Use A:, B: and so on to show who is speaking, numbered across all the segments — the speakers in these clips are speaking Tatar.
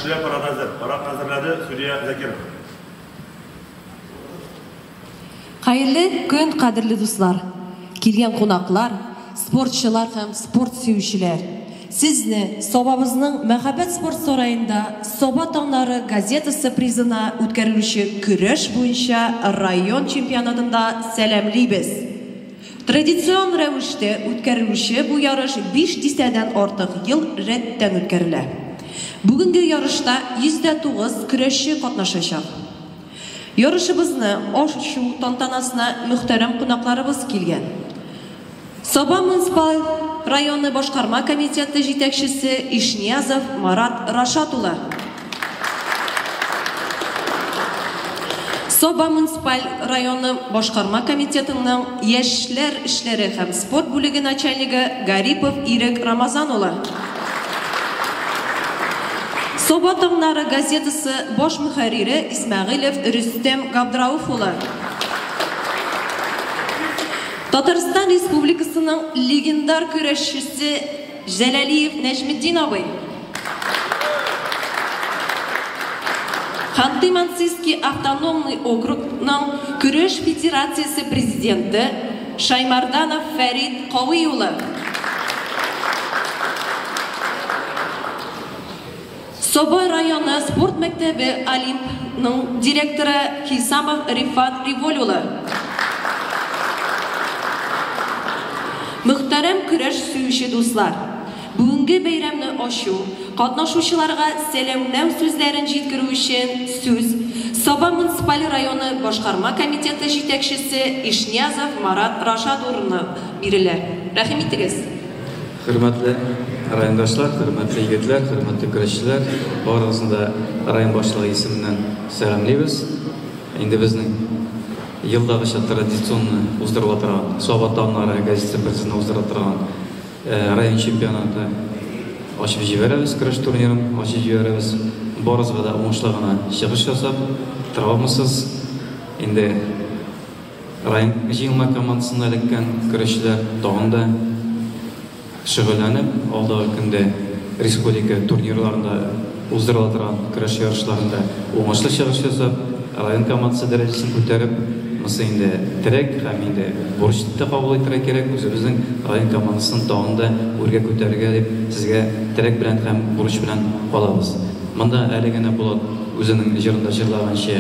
A: Көрәшчеләр парад әзер. Парад әзерләде судья Закиров.
B: Хәерле көн, кадерле дуслар, килгән кунаклар, спортчылар һәм спорт сөючеләр. Сезне Сабабызның Мәхәббәт спорт сараенда Саба таңнары газетасы призына үткәрелүче көрәш буенча район чемпионатында сәламлибез. Традицион рәвештә үткәрелүче бу ярыш 5 дистәдән артык ел рәттән үткәрелә. Бүгенге ярышта 109 көрәшче катнашачак. Ярышыбызны ачу тантанасына мөхтәрәм кунакларыбыз килгән. Саба муниципаль районы башкарма комитеты җитәкчесе Ишниязов Марат Рашат улы. Саба муниципаль районы башкарма комитетының яшьләр эшләре һәм спорт бүлеге начальнигы Гарипов Ирек Рамазан улы. Саба таңнары газетасы баш мөхәррире Исмәгыйлев Рөстәм Габдрауф улы. Татарстан Республикасының легендар көрәшчесе Җәләлиев Нәҗметдин абый. Ханты-Мансийский автономный округның көрәш федерациясе президенты Шаймарданов Фәрит Кави улы. Саба районы спорт мәктәбе Олимпның директоры Хисамов Рифат Риволь улы. Мөхтәрәм көрәш сөюче дуслар, бүгенге бәйрәмне ачу, катнашучыларга сәламләү сүзләрен җиткерү өчен сүз Саба муниципаль районы башкарма комитеты җитәкчесе Ишниязов Марат Рашат улына бирелә. Рәхим итегез.
C: Хөрмәтле райондашлар, хөрмәтле егетләр, хөрмәтле көрәшчеләр, барыгызны да район башлыгы исеменнән сәламлибез. Инде безнең елдагыча традиционно уздырыла торган Саба таңнары газетасы призына уздырыла торган район чемпионаты ачып җибәрәбез, көрәш турнирын ачып җибәрәбез. Барыгызга да уңышлы гына чыгыш ясап, травмасыз инде район җыелма командасына эләккән көрәшчеләр тагын да шөгыльләнеп, алдагы көндә республика турнирларында уздырыла торган көрәш ярышларында уңышлы чыгыш ясап, район командасы дәрәҗәсен күтәреп, монысы инде терәк һәм инде бурыч дип тә кабул итәргә кирәк, үзебезнең район командасын тагын да үргә күтәрергә дип сезгә терәк белән һәм бурыч белән калабыз. Монда әле генә Булат үзенең җырында җырлаганча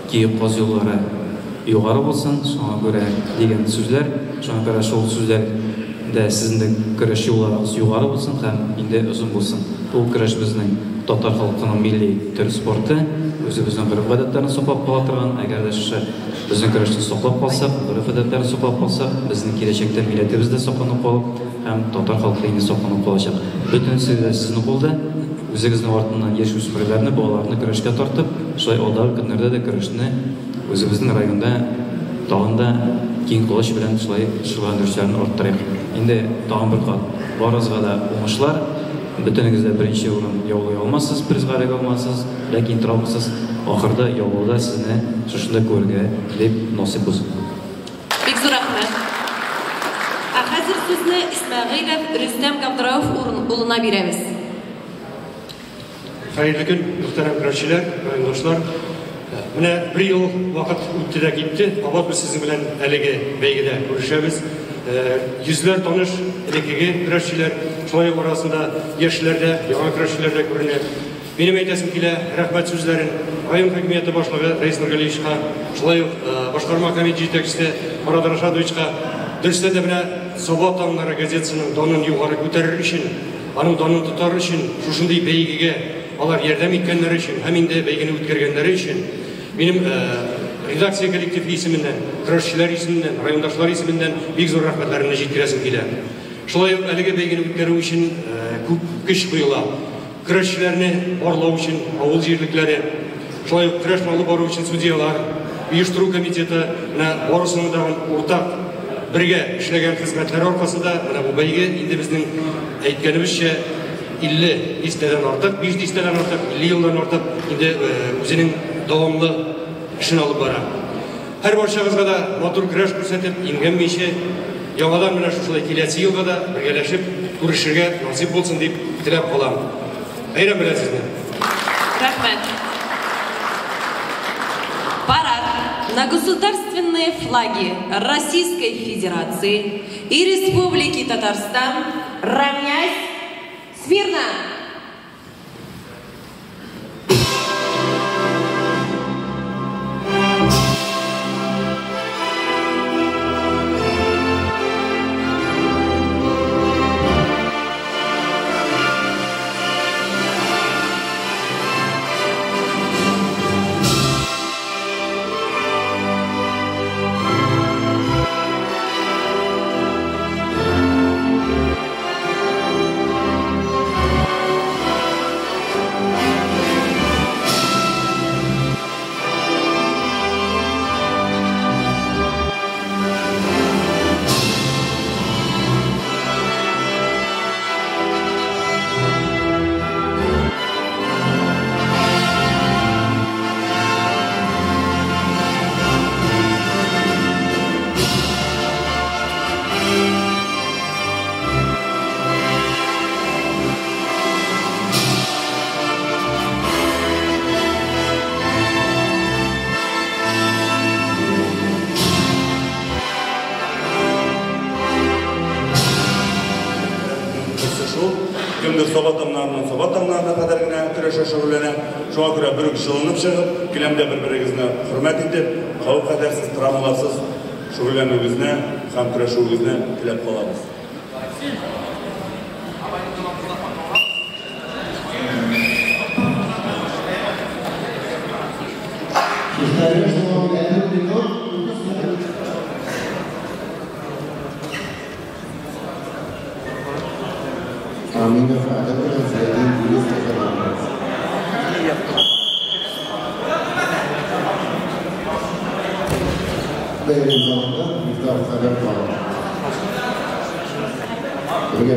C: Киек каз юллары югары булсын, шуңа күрә дигән сүзләр, шуңа күрә шул сүзләр дә сезнең дә көрәш юлларыгыз югары булсын һәм инде озын булсын. Ул көрәш безнең татар халкының милли төр спорты, үзебезнең гореф-гадәтләрне саклап кала торган, әгәр дә шушы безнең көрәшне саклап калсак, гореф-гадәтләрне саклап калсак, безнең киләчәктә милләтебез дә сакланып калып һәм татар халкы инде сакланып калачак. Бөтенесе дә сезнең кулда. Үзегезнең артыннан яшүсмерләрне, балаларны көрәшкә тартып, шулай алдагы көннәрдә дә көрәшне үзебезнең районда тагын да киң колач белән шулай шөгыльләндерүчеләрне арттырыйк. Инде тагын бер кат барыгызга да уңышлар. Бөтенегез дә беренче урын яулый алмассыз, призга эләгә алмассыз, ләкин травмасыз ахырда яулауда сезне шушында күрергә дип насыйп булсын.
B: Бик зур рәхмәт. Ә хәзер сүзне Исмәгыйлев Рөстәм Габдрауф улына бирәбез.
D: Хәерле көн, мөхтәрәм көрәшчеләр, райондашлар. Менә бер ел вакыт үтте дә китте. Кабат без сезнең белән әлеге бәйгедә күрешәбез. Йөзләр таныш, элеккеге көрәшчеләр, шулай ук арасында яшьләр дә, яңа көрәшчеләр дә күренә. Минем әйтәсем килә, рәхмәт сүзләрен район хакимияте башлыгы Рәис Нургалиевичка, шулай ук башкарма комитет җитәкчесе Марат Рашадовичка. Дөрестән дә менә Саба таңнары газетасының данын югары күтәрер өчен, аның данын тотар өчен, шушындый бәйгегә алар ярдәм иткәннәре өчен һәм инде бәйгене үткәргәннәре өчен минем редакция коллективы исеменнән, көрәшчеләр исеменнән, райондашлар исеменнән бик зур рәхмәтләремне җиткерәсем килә. Шулай ук әлеге бәйгене үткәрү өчен күп көч куела. Көрәшчеләрне барлау өчен авыл җирлекләре, шулай ук көрәшне алып бару өчен судьялар, оештыру комитеты, менә барысының да уртак бергә эшләгән хезмәтләре аркасында менә бу бәйге инде безнең әйткәнебезчә 50 дистәдән артык, 5 дистәдән артык, 50 елдан артык инде үзенең дәвамлы эшен алып бара. Һәр барчагызга да матур көрәш күрсәтеп, имгәнмичә, яңадан менә шушылай киләсе елга да бергәләшеп күрешергә насыйп булсын дип теләп калам. Бәйрәм белән сезне!
B: Рәхмәт. Парад на государственные флаги Российской Федерации и Республики Татарстан равняйсь смирно!
A: Кемдер Саба таңнарынан Саба таңнарына кадәр генә көрәшә шөгыльләнә. Шуңа күрә бер үк җылынып чыгып, келәмдә бер-берегезне хөрмәт итеп, хәвеф-хәтәрсез, травмаларсыз шөгыльләнүегезне һәм көрәшүегезне теләп калабыз.
E: Аминов Адамович Зиядин Юнус Казанов. Бәйрәм залында Мифтах Сәләм. Бергә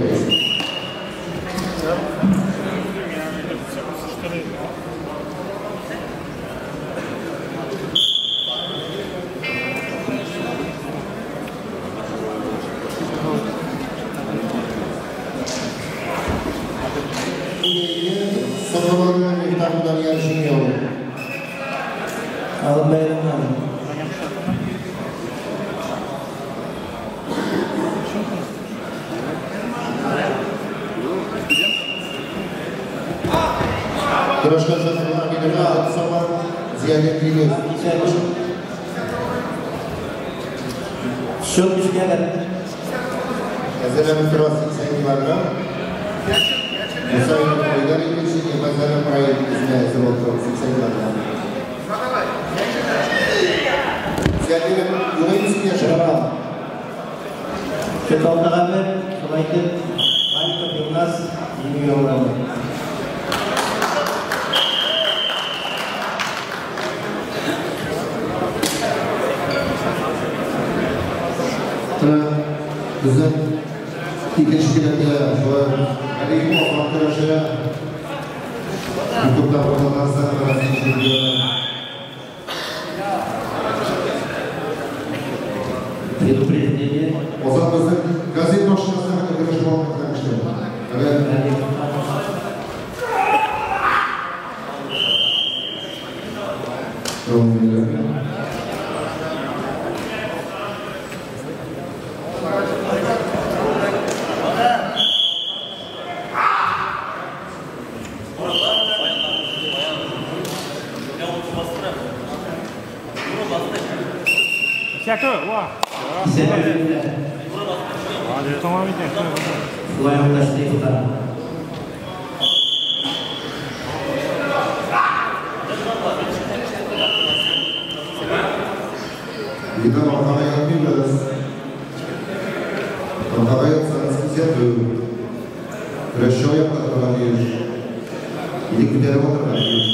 E: Gracias.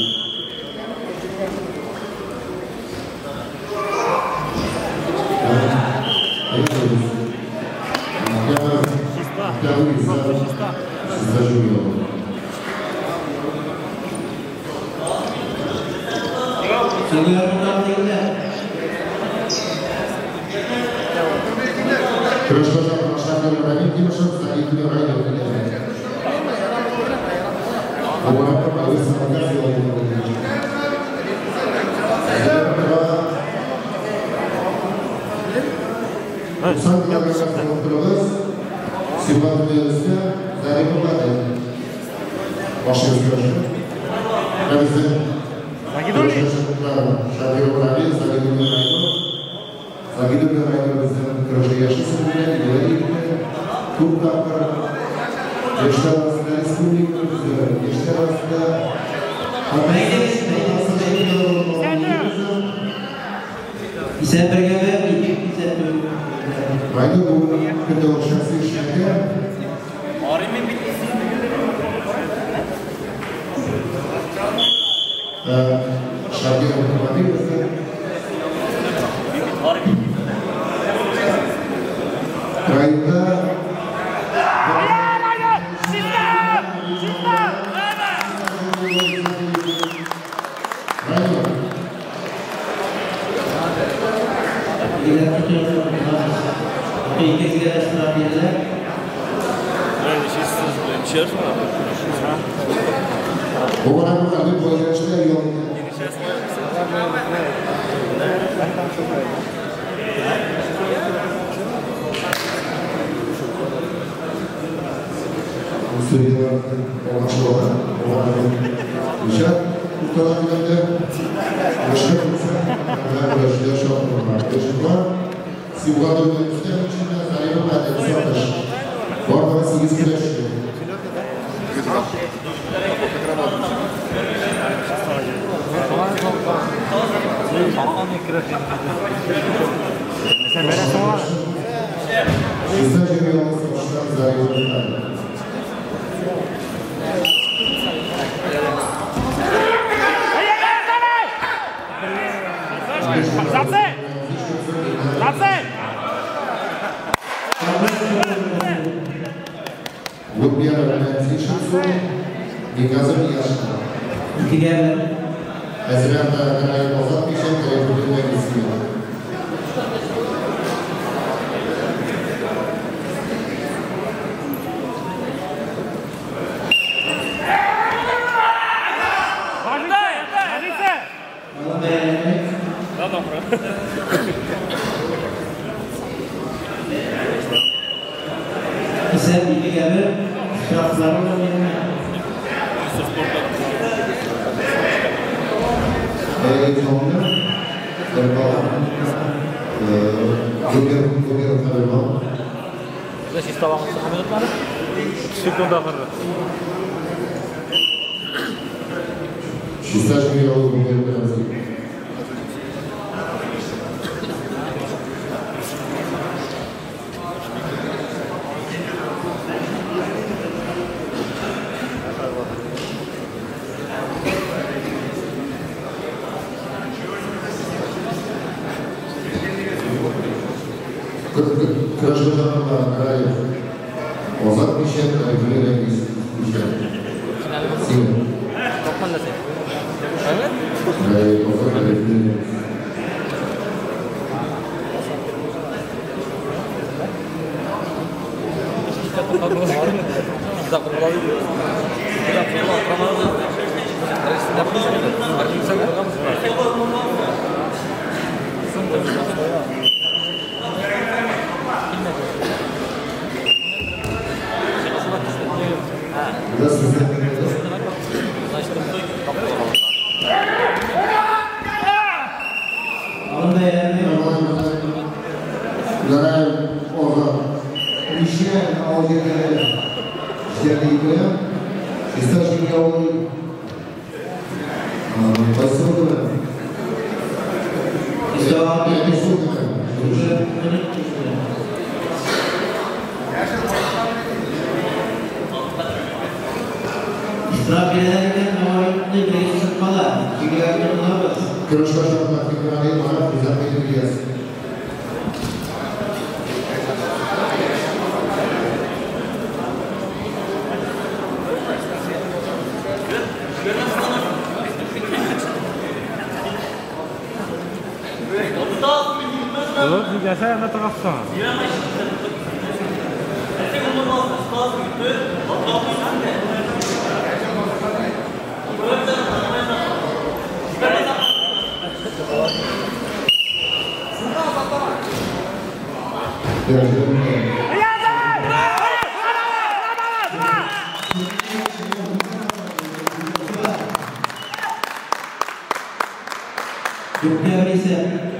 E: торыгыз. Сибгатуллин Зарипов Гадел. Башыгыз көрәшче. Безнең Шакиров Равил, Загидуллин Райнур. Загидуллин Райнур безнең көрәшче яшьлесе белән егете. Күп тапкыр яшьләр арасында республика призеры, яшьләр арасында
F: Исәп бергә бер, ике кисәтү.
E: Райнур бүген көндә ул шәхси эшмәкәр. Шакиров Равил безнең районда Райнур.
F: Егетләр Икегә штраф бирелә.
E: Бу менә бу хәрби юл. Судьялар алмашыла, Ришат урталар килгәндә, башка булса, көрәшчеләр чакырылган. Көрәшчеләр Сибгатуллин Рөстәм өчен Зарипов Гадел Сатыш. Барлыгы 8 көрәшче. Чиста җыелган сабаштан Зарипов Гадел. Губера белән Зишинсу, Гигазым Яшина.
F: Икегә бер.
E: Әзрән Гәрәев Азат Мишән, Гарифуллин Нәгисина.
F: Алан бәйрәме. Исәп икегә бер. Штрафлары да бирелә.
E: Sonunda Губеров Хабибов. Чиста Жмиров Губеров Хабибов. Гражданина Краев Озат Мишен, Гарифуллин Мишен. Сима. Краев Озат, Гарифуллин Рәгиз. Biraz sizden
F: Alın beyler.
E: Garay Ozat Мишен Алжирде җитәкләде. Чиста Жмиров Кайсы
F: Штраф бирелә икән, бергә чыкмала. Җиңелгән булабыз.
E: Көрәш башланган Фикрали Марат Низамов Ильяс.
F: Дүрткә бер исәп.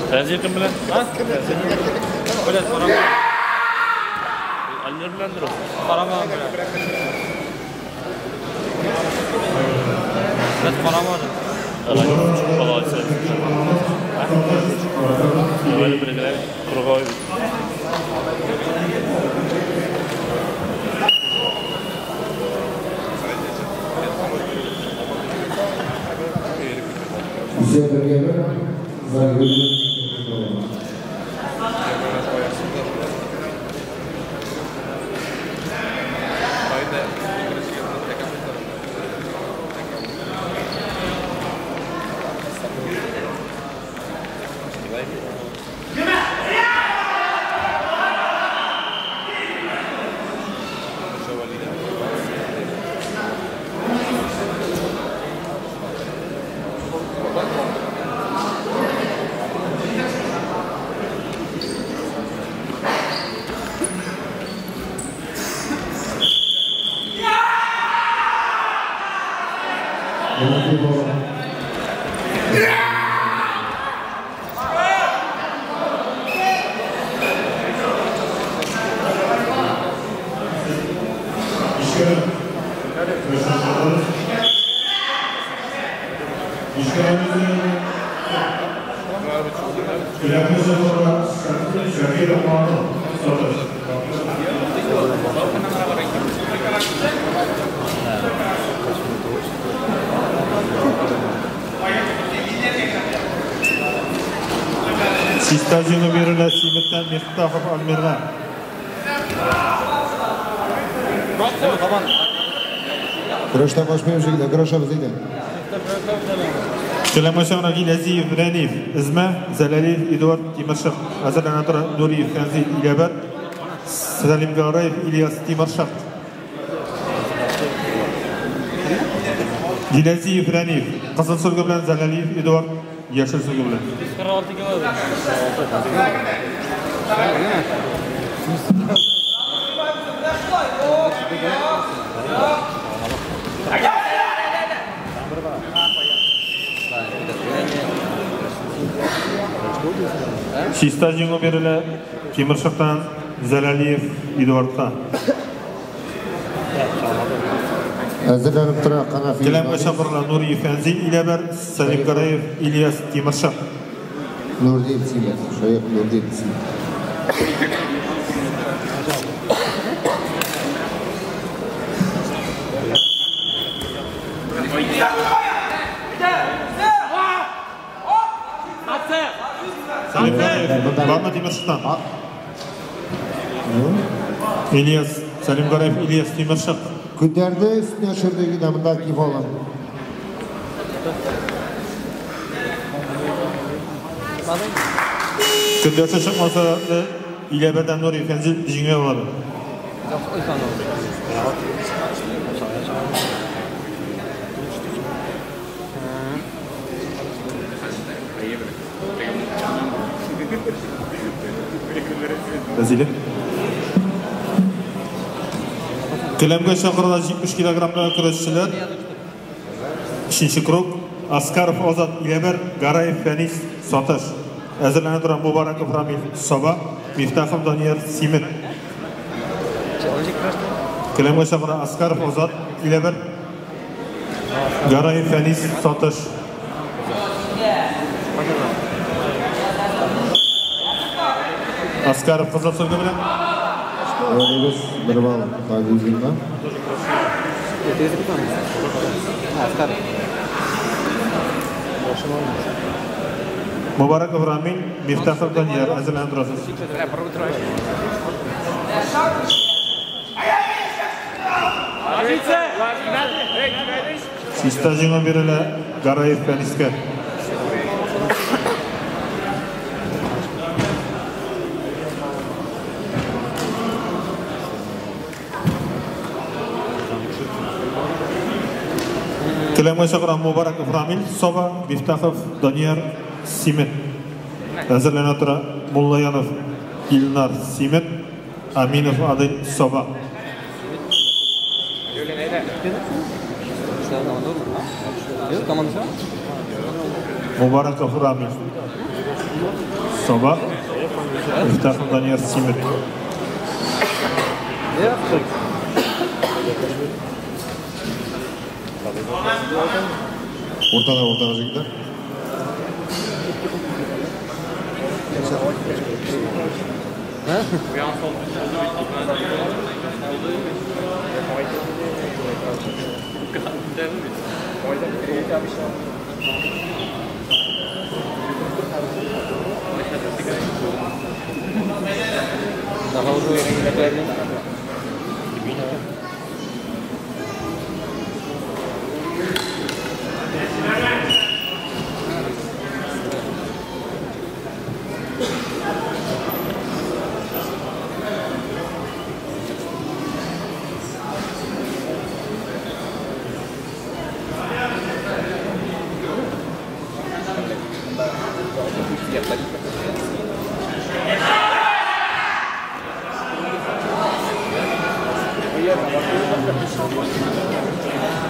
G: Фәнзил кем белән? Альмир беләндер ул.
C: Карамаган белән. Без карамадык.
G: Круговой.
H: Чиста җиңү бирелә Симеттән Мифтахов Альмирга.
E: Көрәштә качмыйм җегетләр, көрәшәбез әйдә.
H: Келәмәшән Гиләзиев Рәниф Эзмә, Зәләлиев Эдуард Тимершык. Әзерләнә тора Нуриев Фәнзил Иләбәр, Сәлим Гараев Ильяс Тимершык. Гиләзиев Рәниф кызыл сөлге белән, Зәләлиев Эдуард яшел сөлге белән.
C: 46 кило.
H: Чиста җиңү бирелә Тимершыктан Зәләлиев Эдуардка.
E: Әзерләнеп тора Канафи.
H: Келәмгә чакырыла Нуриев Фәнзил Иләбәр, Сәлим Гараев Ильяс Тимершык.
E: Нурдин Симет, Шаек Нурдин Симет.
H: Сәлим Гараев, бармы Тимершыктан? Ильяс, Сәлим Гараев Ильяс Тимершык.
E: Күтәрде, өстенә төшерде генә монда Кифалын.
H: Көндәше чыкмаса, Иләбәрдән Нуриев Фәнзил җиңә алады. Вәзиле. Келәмгә чакырыла 70 килограммдагы көрәшчеләр. Өченче круг. Аскаров Азат Иләбәр, Гараев Фәнис Сатыш. Әзерләнә тора Мубараков Рамил Саба, Мифтахов Данияр Симет. Келәмгә чакыра Аскаров Азат Иләбәр, Гараев Фәнис Сатыш. Аскаров кызыл сөлге белән.
E: Без бер балл Тагиевка.
H: Мубараков Рамил, Мифтахов Данияр әзерләнеп торасыз. Чиста җиңү бирелә Гараев Фәнискә. Келәмгә чакыра Мубараков Рамил, Саба, Мифтахов Данияр Симет. Әзерләнә тора Муллаянов Илнар Симет, Аминов Адил Саба. Мубараков Рамиль, Саба, Мифтахов Данияр, Тимир.
E: Уртада, уртада егетләр.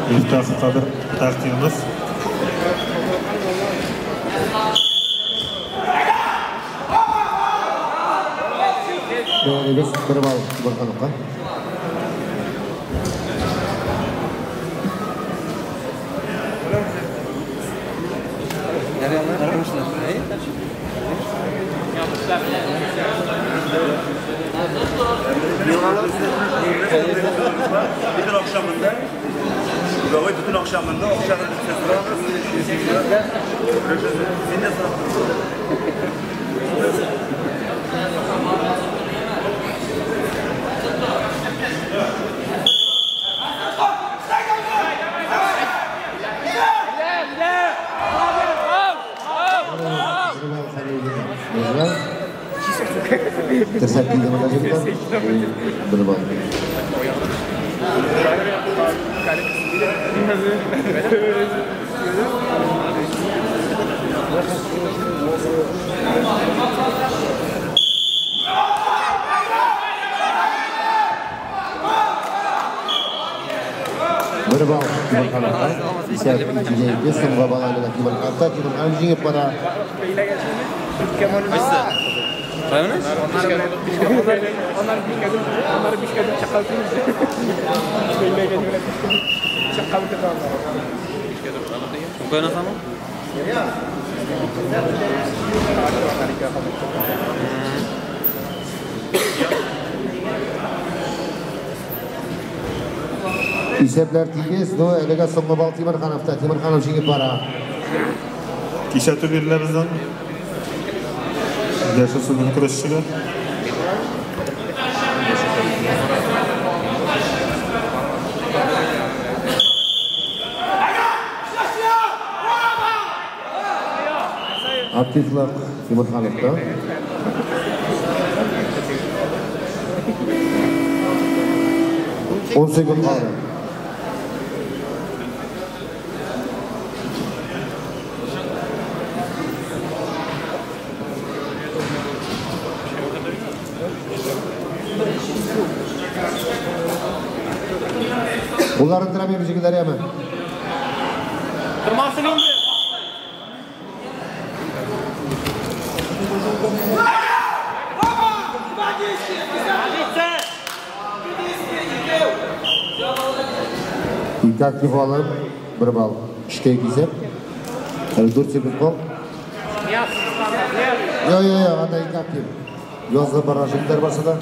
H: Мифтахов хәзер тәкъдимебез.
E: Дәвам 1 балл Тимерхановка.
A: Bütün akşamında bütün akşamında akşamında
E: Bir bal. Bir bal Тимерхановка. Исәп 2-2, соңгы бал әлегә Тимерхановта. Тимерханов җиңеп бара. Исәпләр тигез, но әлегә соңгы бал Тимерхановта. Тимерханов җиңеп бара.
H: Кисәтү бирелә бездән. Яшел сөлгене көрәшчегә.
E: Активлык Тимерхановта. 10 секунд калды. Кулларын тырамыйбыз, егетләр, яме.
G: Тырмасын инде.
E: Ике актив алым, 1 балл. 3-ке 2 исәп. Әле 4 секунд кал. Йо, йо, йо, анда ике актив. Язгы бара егетләр барса да.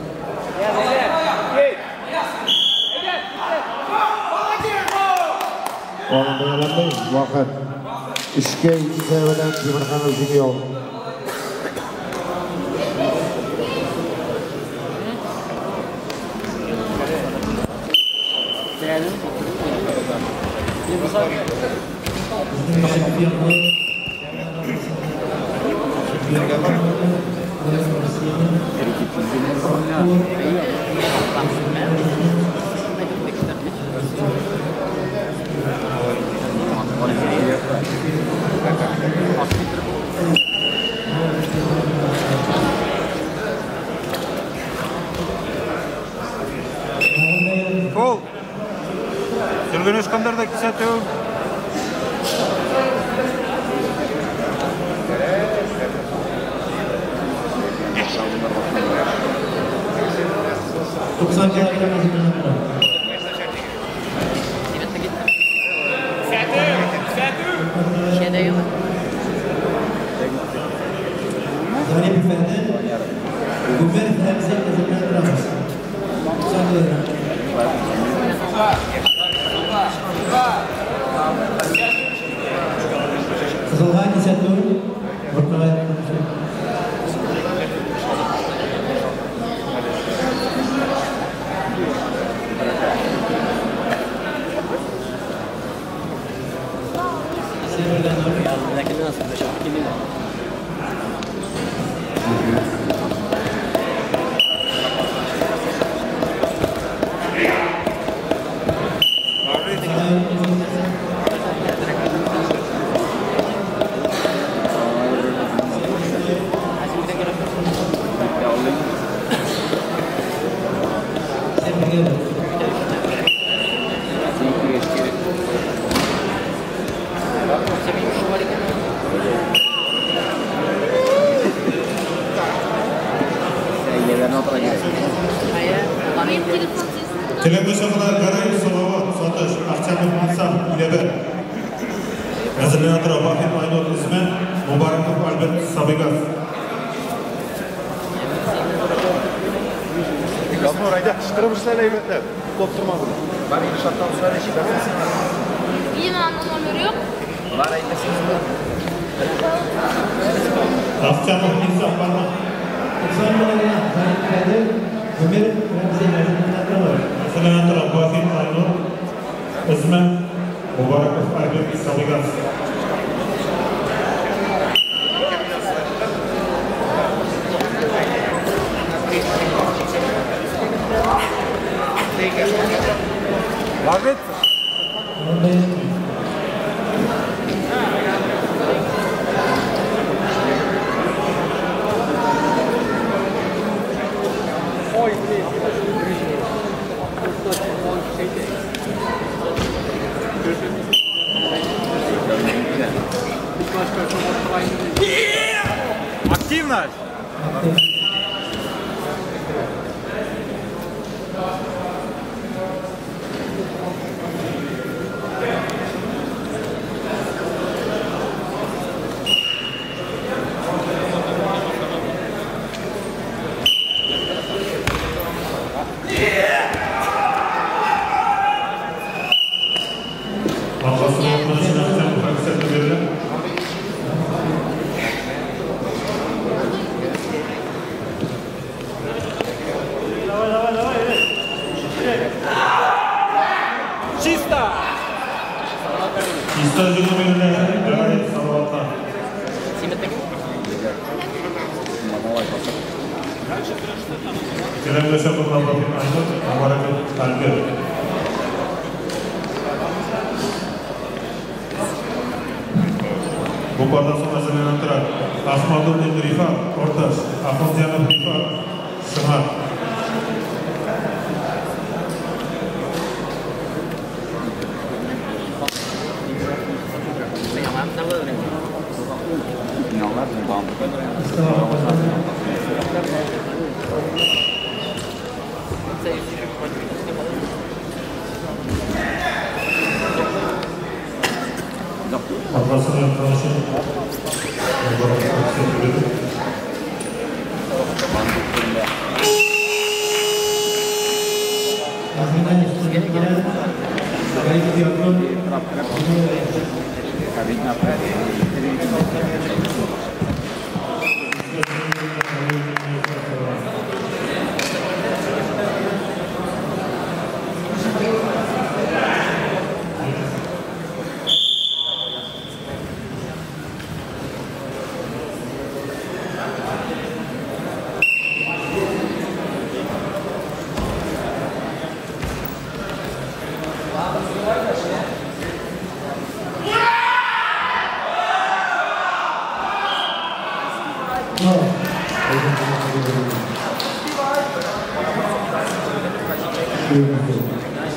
E: Алым бәяләнмәй, вакыт. 3-ке 2 исәп белән Тимерханов җиңә.
H: Бөгөн Искәндәрҙә кисәтеү.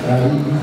E: Gracias.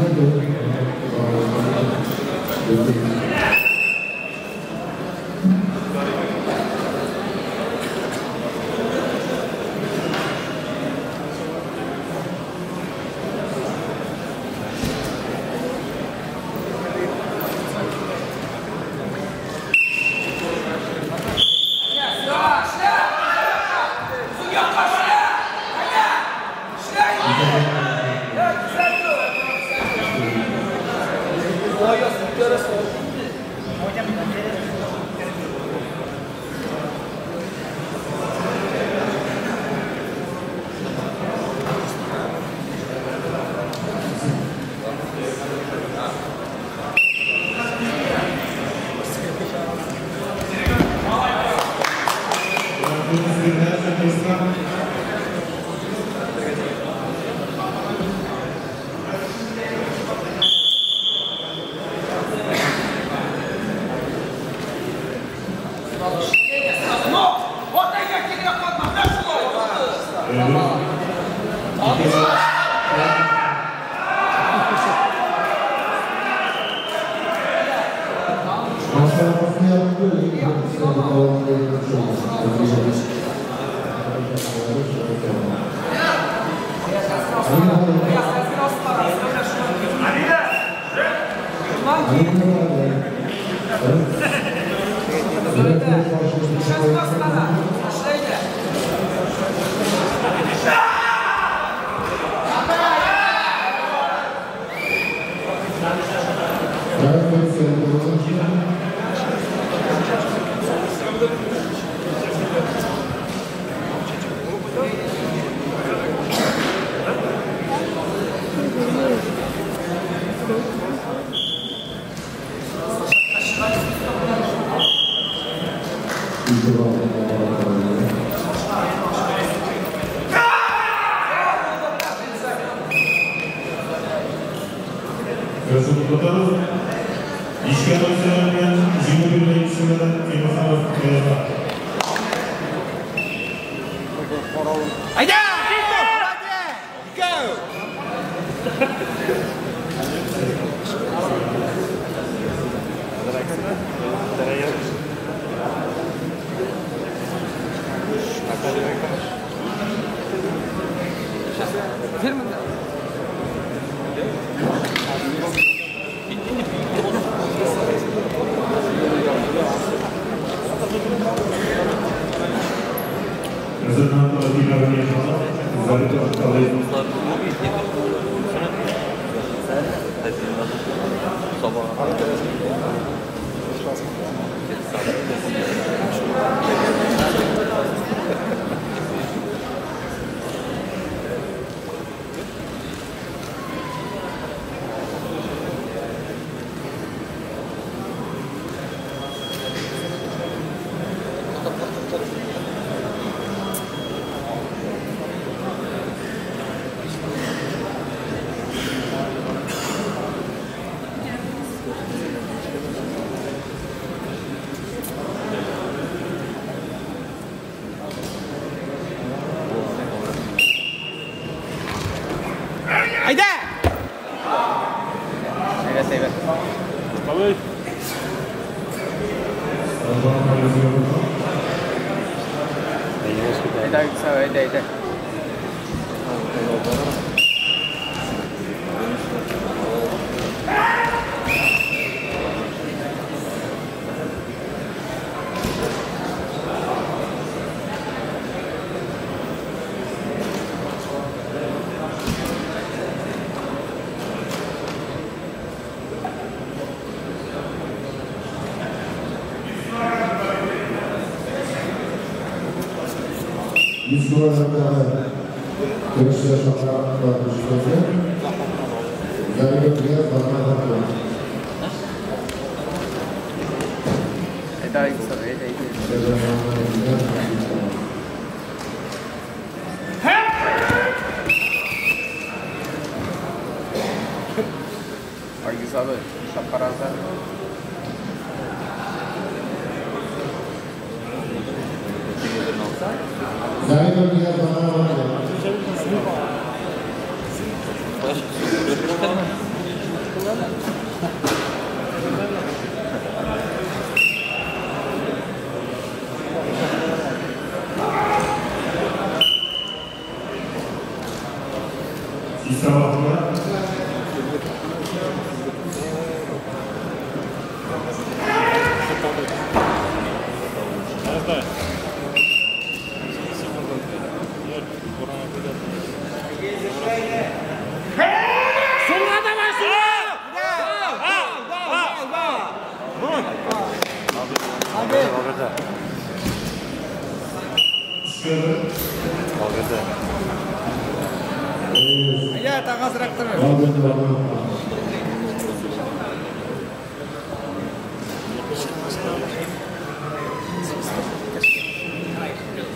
I: Әйдә, тагы азрак тырыш.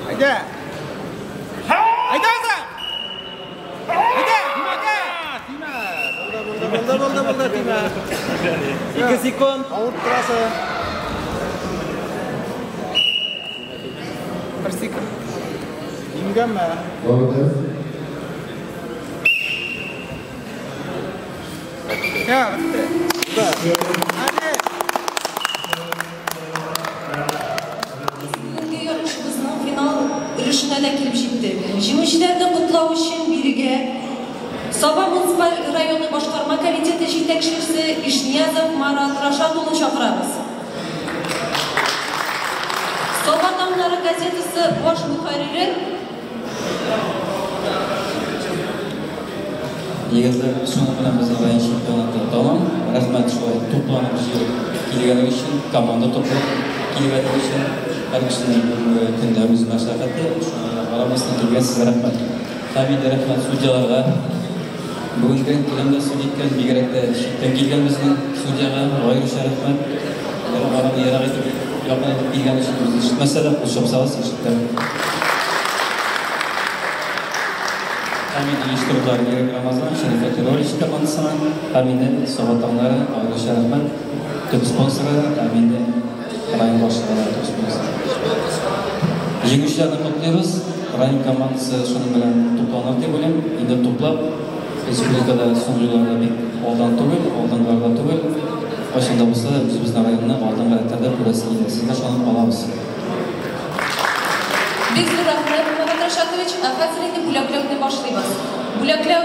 I: Әйдә. Әйдә азрак. Әйдә, тимә, тимә. Булды, булды, булды, тимә. 2 секунд. Авырт торасы. 1 секунд. Имгәнмә.
E: Булды.
I: Ya, bitti. Hadi.
B: Бүгенге ярышыбызның финал өлешенә дә килеп җиттек. Җиңүчеләрне котлау өчен бирегә Саба муниципаль районы башкарма комитеты җитәкчесе Ишниязов Марат Рашат улын чакырабыз. Саба таңнары газетасы баш мөхәррире.
C: Егетләр, шуның белән безнең район чемпионаты тәмам. Рәхмәт шулай тупланып җыелып килгәнегез өчен, команда туплап килгәнегез өчен. Һәр кешенең бүгенге көндә үз мәшәкате, шуңа карамастан килгән сезгә рәхмәт. Һәм инде рәхмәт судьяларга. Бүгенге келәмдә суд иткән, бигрәк тә читтән килгән безнең судьяга аеруча рәхмәт. Араны ерак итеп, якын итеп килгән өчен үзе ишетмәсә дә, кул чапсагыз ишетә. Һәм инде оештыручылар Ирек Рамазан, Шәрифә Тирович командасына, һәм инде Саба таңнары аеруча рәхмәт. Төп спонсоры, һәм инде район башлыгы төп спонсоры. Җиңүчеләрне котлыйбыз. Район командасы шуның белән тупланыр дип уйлыйм. Инде туплап, республикада соңгы елларда бик алдан түгел, алдынгыларда түгел. Кайчан да булса да үзебезнең районны алдынгы рәтләрдә күрәсе килә. Сезгә ышанып калабыз.
B: Бик зур рәхмәт, Марат Рашатович. Ә хәзер инде бүләкләүне башлыйбыз. Бүләкләү